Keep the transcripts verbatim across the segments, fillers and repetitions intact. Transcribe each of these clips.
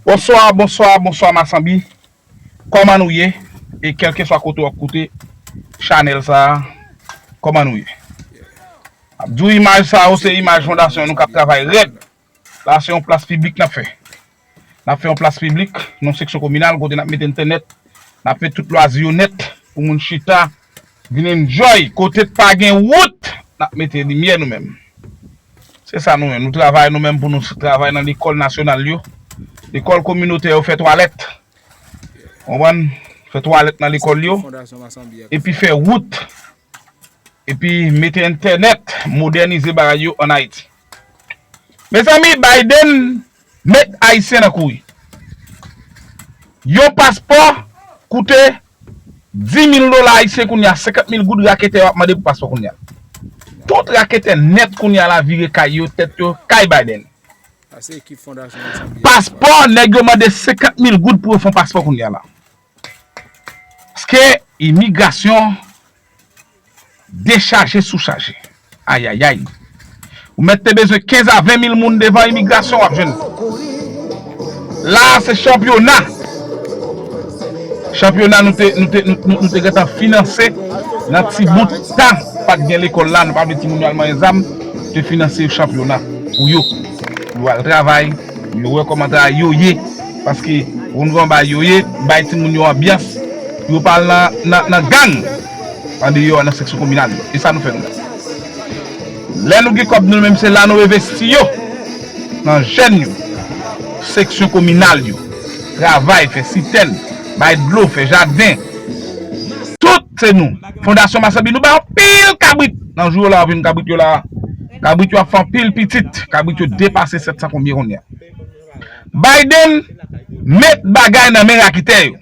Bonswa, bonswa, bonswa Masanbi. Kòman nou ye? E kèlkeswa kote w ap koute chanèl sa a, kòman nou ye? M ap di w imaj sa yo se imaj fondasyon nou k ap travay rèd. La se yon plas piblik n ap fè. N ap fè yon plas piblik nan seksyon kominal kote n ap mete entènèt, n ap fè tout lwazi yo nèt pou moun chita, vin enjoy. Kote k pa gen wout, n ap mete limyè nou menm. Se sa nou menm, nou travay nou menm pou nou travay nan lekòl nasyonal yo, lekòl kominotè yo, fè twalèt. Konprann? Fè twalèt nan lekòl yo, epi fè wout, epi mete entènèt, modènize bagay yo ann Ayiti. Mezanmi, Biden met Ayisyen nan kouri. Yon paspò koute dis mil dola ayisyen kounye a, senkant mil goud raketè yo ap mande pou paspò kounye a. Tout raketè nèt kounye a la vire kay yo, tèt yo kay Biden. Paspò, nèg yo mande senkant mil goud pou yo fè yon paspò kounye a la. Paske imigrasyon dechaje sou chaje. Ayayay. Ou mèt te bezwen kenz a ven mil moun devan imigrasyon w ap jwenn. La a se chanpyona. Chanpyona nou te, nou te, nou, nou, nou te gentan finanse nan ti bout tan pa t gen lekòl la, nou pa vle timoun yo al manyen zam, te finanse chanpyona pou yo. Pou yo al travay, pou yo wè kòman travay yo ye. Paske, pou nou wè kòman bagay yo ye, bay timoun yo anbyans, pou yo pa al nan, nan, nan gang andeyò nan seksyon kominal yo. E sa nou fè nou menm. Lè nou gen kòb nou menm, se la nou envesti yo nan jèn yo, seksyon kominal yo, travay, fè sitèn, bay dlo, fè jaden. Tout se nou. Fondasyon Masanbi, nou bay anpil kabrit. Nan jou yo la, w ap jwenn kabrit yo la. Kabrit yo ap fè anpil pitit. Kabrit yo depase sèt san konbyen kounye a. Biden met bagay nan men raketè yo.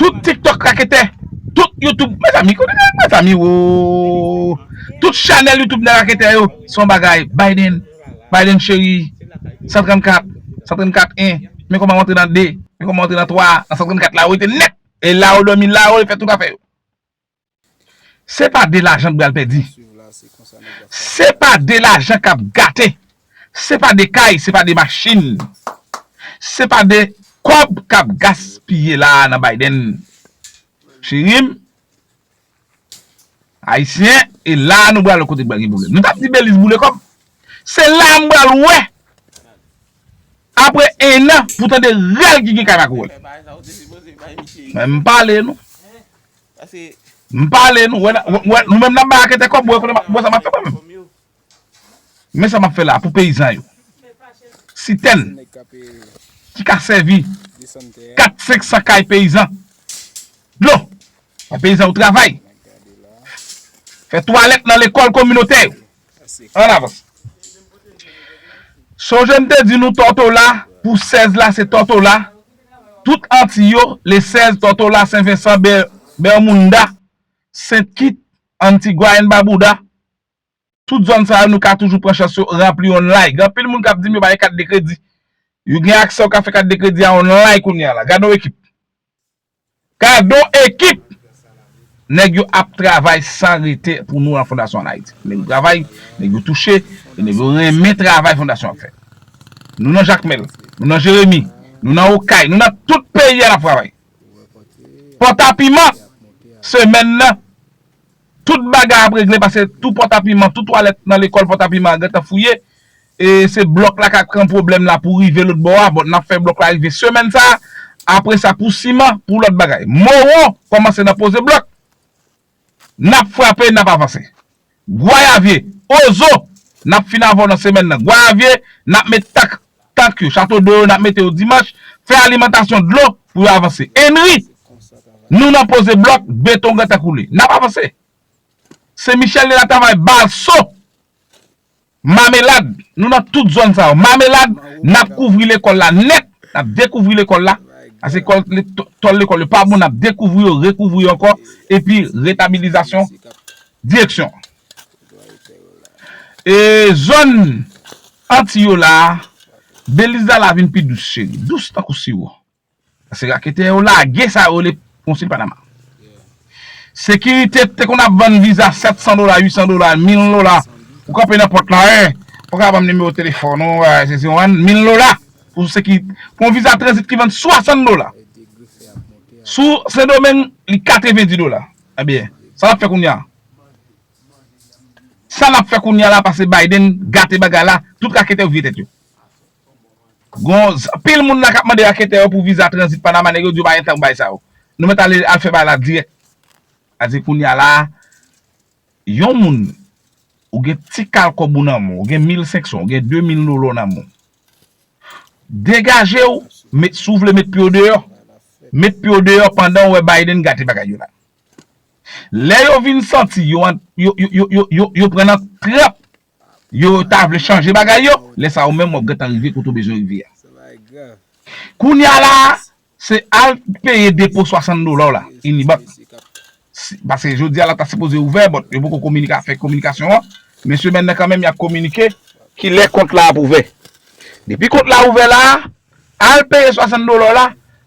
Tout TikTok raketè, tout YouTube, mezanmi, kote mezanmi, wo. Tout chanèl YouTube nan raketè yo, se yon bagay. Biden, Biden cheri, san trannkat, san trannkat en, men kòman w antre nan de, men kòman w antre nan twa, nan san trannkat la, ou rete nèt. E la, ou dòmi la, ou fè tout afè yo. Se pa de lajan k pral pèdi. Se pa de lajan k ap gate. Se pa de kay, se pa de machin. Se pa de kòb k ap gaspiye la a nan Biden. Cheri m, Ayisyen, e la a nou pral wè kote k pral gen pwoblèm. Nou t ap di Beliz boule kòb. Se la a m pral wè. Apre en an, pou tande rèl ki gen kay makwèl. Men m pale nou. M pale nou, wè, wè, nou menm n ap bay raketè kòb, wè, kote m ap, wè sa m ap fè mwen menm. Men sa m ap fè la pou peyizan yo. Sitèn ki ka sèvi kat, senk san kay peyizan. Dlo. Fè peyizan yo travay. Fè twalèt nan lekòl kominotè yo. Ann avanse. Sonje m te di nou Tòtola, pou sèz la se Tòtola. Tout Antiy yo, le sèz, Tòtola, Sen Vensan, Bè-, Bèmounda, Sent Kit, Antigua and Barbuda. Tout zòn sa yo, nou ka toujou pran chans yo, ranpli online. Gen anpil moun k ap di m yo pa gen kat de kredi. Yo gen aksè, yo ka fè kat de kredi a online kounye a la. Gade yon ekip. Gade yon ekip! Nèg yo ap travay san rete pou nou nan Fondasyon Ann Ayiti. Nèg yo travay, nèg yo touche, e nèg yo renmen travay Fondasyon ap fè. Nou nan Jakmèl, nou nan Jeremi, nou nan Okay, nou nan tout peyi a n ap travay. Pòtapiman, semèn nan, tout bagay ap regle, paske tou pòtapiman, tout twalèt nan lekòl pòtapiman an gentan fouye. E se blòk la k ap pran pwoblèm la pou rive lòt bò a. Bon, n ap fè blòk la rive semèn sa a. Apre sa, pou siman, pou lòt bagay. Mowon kòmanse nan poze blòk. N ap frape, n ap avanse. Gwayavye, Ozo, n ap fin avè w nan semèn nan. Gwayavye, n ap met tank, tank yo, Chato Do yo, n ap mete yo dimanch. Fè alimantasyon dlo pou yo avanse. Enri, nou nan poze blòk, beton gentan koule. N ap avanse. Sen Michèl de Latravay, Balso, Mamelad, nou nan tout zòn sa yo. Mamelad, n ap kouvri lekòl la nèt, n ap dekouvri lekòl la. Paske kòl, le-, tò-, tòl lekòl yo pa bon, n ap dekouvri yo, rekouvri yo ankò, epi retabilizasyon direksyon. E zòn Antiy yo la, Beliz la, la vin pi dous, cheri. Dous tankou siwo. Paske raketè yo lage sa yo rele Konsil Panama. Sekirite te konn ap vann viza sèt san dola, uit san dola, mil dola. Ou kanpe nan pòt la, eh, ou ka ban m nimewo telefòn ou, eh, sesi, ou konprann, mil dola. pou, se ki, pou yon viza tranzit ki vann swasant dola. Sou Sendomeng, li katrevendi dola. Ebyen, sa n ap fè kounye a? Sa n ap fè kounye a la, paske Biden gate bagay la, tout raketè yo vire tèt yo. Gon, pil moun la k ap mande raketè yo pou viza tranzit Panama, nèg yo di yo pa gen tan pou bay sa yo. Nou mèt ale, al fè bagay la dirèk. A di kounye a la, yon moun, ou gen ti kal kòb ou nan men w, ou gen mil senk san, ou gen de mil dola nan men w. Degaje w, met, si w vle met pye w deyò, met pye w deyò pandan w wè Biden gate bagay yo la. Lè yo vin santi yo, an- yo, yo, yo, yo, yo, yo pran nan trap, yo ta vle chanje bagay yo, lè sa ou menm w ap gentan rive kote w bezwen rive a. Kounye a la, se al peye depo swasant dola w la, Inibank. Si- Paske jodi a la ta sipoze ouvè, but yo poko kominike, fè kominikasyon an. Men semèn nan kanmenm, y ap kominike kilè kont la ap ouvè. Depi kont la ouvè la, al peye swasant dola w la,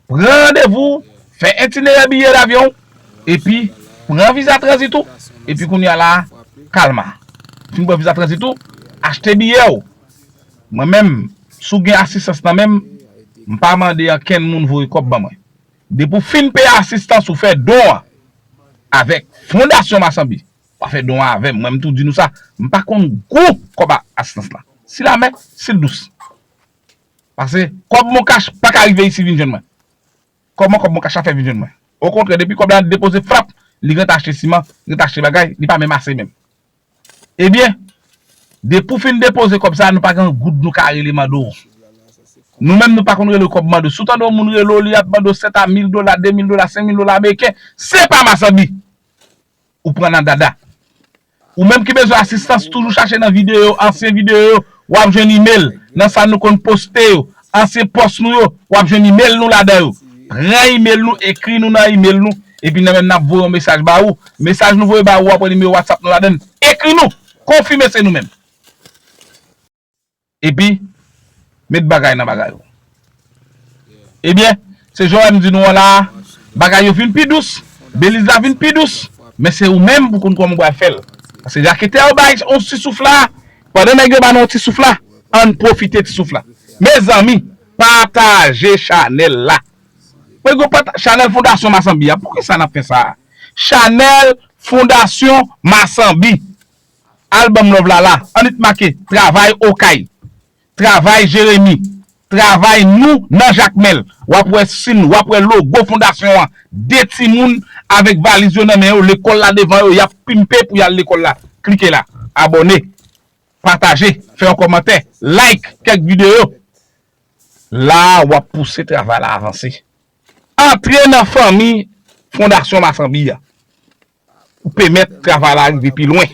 pran randevou, fè itinerè biyè davyon, epi pran viza tranzit ou, epi kounye a la, kalma. Fin pran viza tranzit ou, achte biyè w. Mwen menm, si w gen asistans nan men m, m pa mande ankenn moun voye kòb ban mwen. Depi w fin peye asistans ou fè don an avèk Fondasyon Masanbi, w a fè don an avè m. Mwen, m tou di nou sa, m pa konn gou kòb a- asistans la. Si l amè, si l dous. Paske kòb Moncash pa ka rive isi vin jwenn mwen. Kòman kòb Moncash la fè vin jwenn mwen? Okontrè, depi kòb la depoze, frap, li rent achte siman, rent achte bagay, li pa menm ase menm. Ebyen, depi w fin depoze kòb sa, nou pa gen goud nou ka rele mande w. Nou menm, nou pa konn rele kòb mande w. Si w tande yon moun rele w, li ap mande w sèt a mil dola, de mil dola, senk mil dola ameriken, se pa Masanbi. Ou pran nan dada. Ou menm ki bezwen asistans, toujou chache nan videyo, ansyen videyo yo, w ap jwenn imèl. Nan sa nou konn poste yo, ansyen pòs nou yo, w ap jwenn imèl nou ladan yo. Pran imèl nou, ekri nou nan imèl nou, epi nou menm n ap voye yon mesaj ba ou. Mesaj nou voye ba ou, w ap wè nimewo WhatsApp nou ladan l. Ekri nou, konfime se nou menm. Epi, met bagay nan bagay ou. Ebyen, se jan w wè m di nou an la a, bagay yo vin pi dous, beliz la vin pi dous, men se ou menm pou konn kòman w pral fè l. Paske raketè yo bay yon ti souf la, pandan nèg yo ba nou yon ti souf la, ann pwofite ti souf la. Mezanmi, pataje chanèl la. Mwen go pata- chanèl Fondasyon Masanbi a, poukisa n ap fè sa a? Chanèl Fondasyon Masanbi. Al ban m love la la. Annik make travay Okay, travay Jeremi, travay nou nan Jakmèl. W ap wè sin, w ap wè logo fondasyon an. De timoun avèk valiz yo nan men yo, lekòl la devan yo, y ap pimpe pou y al lekòl la. Klike la, abòne, pataje, fè yon kòmantè, like kèk videyo. La a, w ap pouse travay la avanse. Antre nan fanmi Fondasyon Masanbi a. Ou pèmèt travay la rive pi lwen.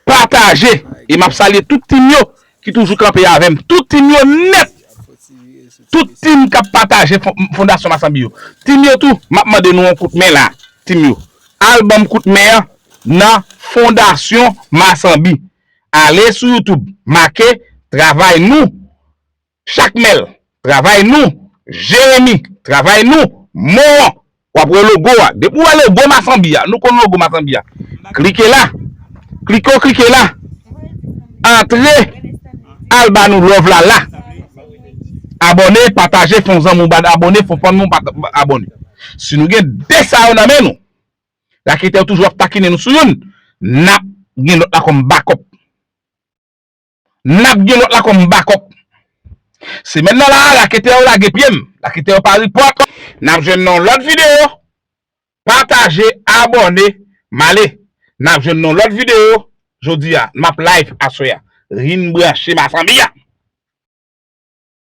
Pataje. E m ap salye tout tim yo ki toujou kanpe avè m. Tout tim yo nèt. Tout tim k ap pataje fon- Fondasyon Masanbi yo. Tim yo tou, m ap mande nou yon kout men la. Tim yo. Al ban m kout men an nan Fondasyon Masanbi. Ale sou YouTube, make travay nou. Jakmèl, travay nou. Jeremi, travay nou. Mowon, w ap wè logo a. Depi w wè logo Masanbi a, nou konn logo Masanbi a. Klike la. Klike w klike la. Antre. Al ba nou love la la. Abòne, pataje, fè yon zanmi w bat abòne, fè yon fanmi w bat abòne. Si nou gen de sa yo nan men nou, raketè yo toujou ap takinen nou sou youn, n ap gen lòt la kòm bakòp. N ap gen lòt la kòm bakòp. Semèn nan la a, raketè yo lage pye m. Raketè yo pa ripòt. N ap jwenn nan yon lòt videyo. Pataje, abòne, m ale. N ap jwenn nan yon lòt videyo. Jodi a, m ap live aswè a. Vin branche Masanbi a.